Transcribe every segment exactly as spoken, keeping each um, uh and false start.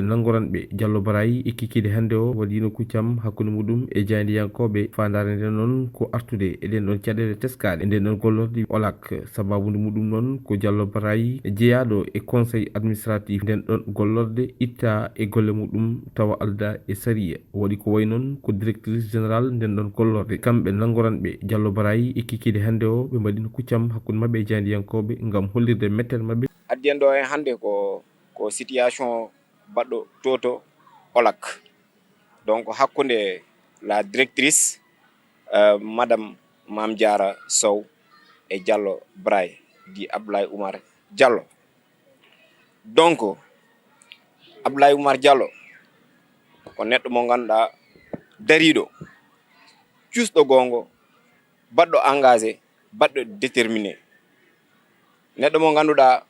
Nanngoranɓe Jallo Barayi e kikiiɗe hannde o waɗiino kuccam hakkunde muɗum e jaayndiyankooɓe. Faandaare nden noon ko artude e ɗen ɗon caɗeele teskaaɗe e nden ɗon gollorɗe olak. Sabaabu nde muɗum noon ko Jallo Barayi jeyaaɗo e conseil administratif nden ɗon gollorɗe itta e golle muɗum tawa alda e sariya. Waɗi ko wayi noon ko directrice générale nden ɗon gollorɗe. Kamɓe nanngoranɓe Jallo Barayi e kikiiɗe hannde o ɓe mbaɗiino kuccam hakkunde maɓɓe e jaayndiyankooɓe ngam hollirde mettere maɓɓe. Addi en ɗo en hannde ko, ko situation baɗɗo toto olak. Donc hakkunde la directrice, euh, madame Mame Diarra Sow e Jallo Barayi di Abdoulaye Oumar Diallo. Donc Abdoulaye Oumar Diallo ko neɗɗo mo ngannduɗaa dariiɗo, cuusɗo goongo, baɗɗo engagé, baɗɗo déterminé. Neɗɗo mo ngannduɗaa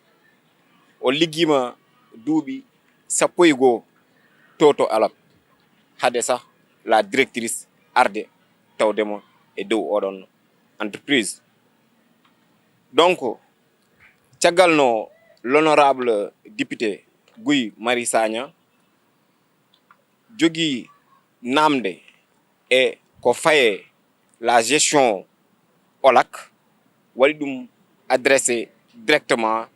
o liggiima duuɓi sappo e goo toto olak, hade sah la directrice arde tawde mo e dow oɗon entreprise. Donc caggal no l'honorable député Guy Marius Sagna jogii naamnde e ko faye la gestion olak, waɗi ɗum adressé directement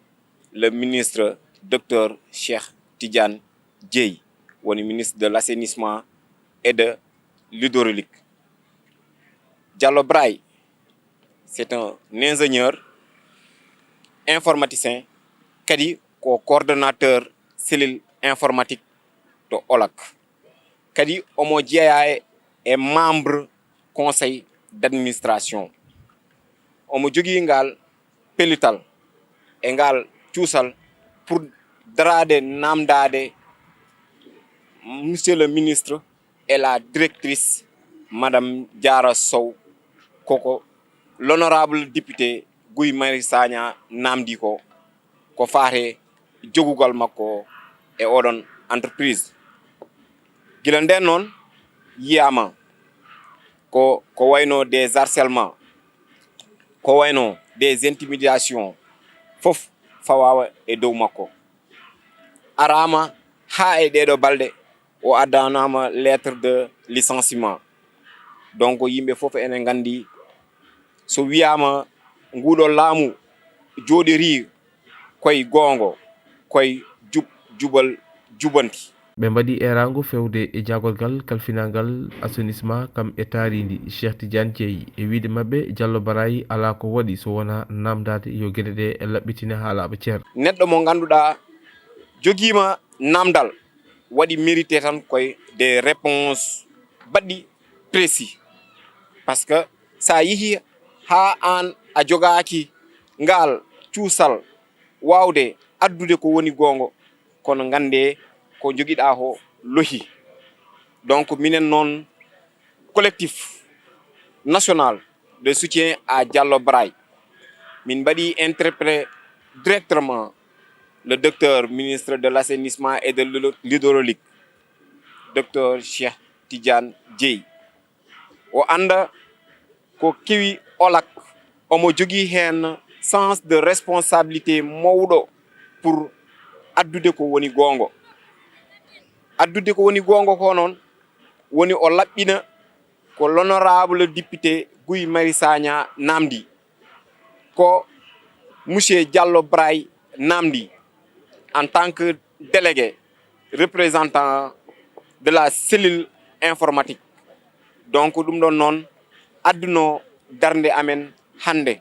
le ministre docteur Cheikh Tidiane Dièye, woni ministre de l'assainissement et de l'hydraulique. Jallo Barayi, c'est un ingénieur informaticien, kadi ko coordonnateur cellule informatique to olak. Kadi omo jeyaa e membre conseil d'administration. Omo jogii ngal pellital e ngal cuusal pour daraade, naamndaade monsieur le ministre et la directrice madame Diarra Sow, koko l'honorable député Guy Marius Sagna naamndi ko, ko faate jogugol makko e oɗon entreprise. Gila nden noon yiyaama ko, ko wayno des harcèlements, ko wayno des intimidations, fof fawaa e dow makko. Araama haa e ɗeeɗo balɗe o addanaama lettre de licenciement. Donc yimɓe fof ene nganndi so wiyaama nguuɗo laamu jooɗirii koy goongo, koy jub, jubal, jubanti. Ɓe mbaɗi eeraango fewde e jaagorgal kalfinangal assainissement kam e taariindi Cheikh Tidiane Dièye. E wiyde maɓɓe, Jallo Barayi alaa ko waɗi so wonaa naamndaade yo geɗe ɗe laɓɓitine haa laaɓa cer. Neɗɗo mo ngannduɗaa jogiima naamndal waɗi mérité tan koye des réponses baɗɗi précis. Parce que so a yehii haa aan a jogaaki ngaal cuusal waawde addude ko woni goongo, kono nganndee ko njogiɗaa ko lohi. Donc minen noon, collectif national de soutien à Jallo Barayi, min mbaɗi interpellé directement le docteur ministre de l'assainissement et de l'hydraulique, docteur Cheikh Tidiane Dièye. O annda ko kewi olak, omo jogii heen sens de responsabilité mawɗo pour addude ko woni goongo. Addude ko woni goongo ko noon woni o laɓɓina ko l'honorable député Guy Marius Sagna naamndi, ko monsieur Jallo Barayi naamndi en tant que délégué représentant de la cellule informatique. Donc ɗum ɗon noon adduno darnde amen hannde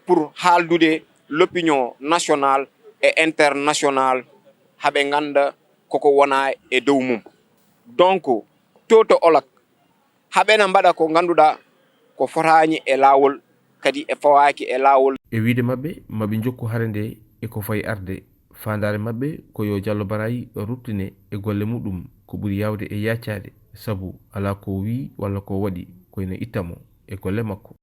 pour haaldude l'opinion nationale et internationale, haa ɓe ngannda koko wona e dow mum. Donc toto olak, haa ɓe na mbaɗa ko ngannduɗaa ko fotaani e laawol, kadi e fawaaki e laawol. E wiyde maɓɓe, maɓe njokku hare nde e ko fayi arde. Faandaare maɓɓe ko yo Jallo Barayi ruttine e golle muɗum ko ɓuri yaawde e yaacaade, sabu alaa ko wii walla ko waɗi, koyno itta mo e golle makko.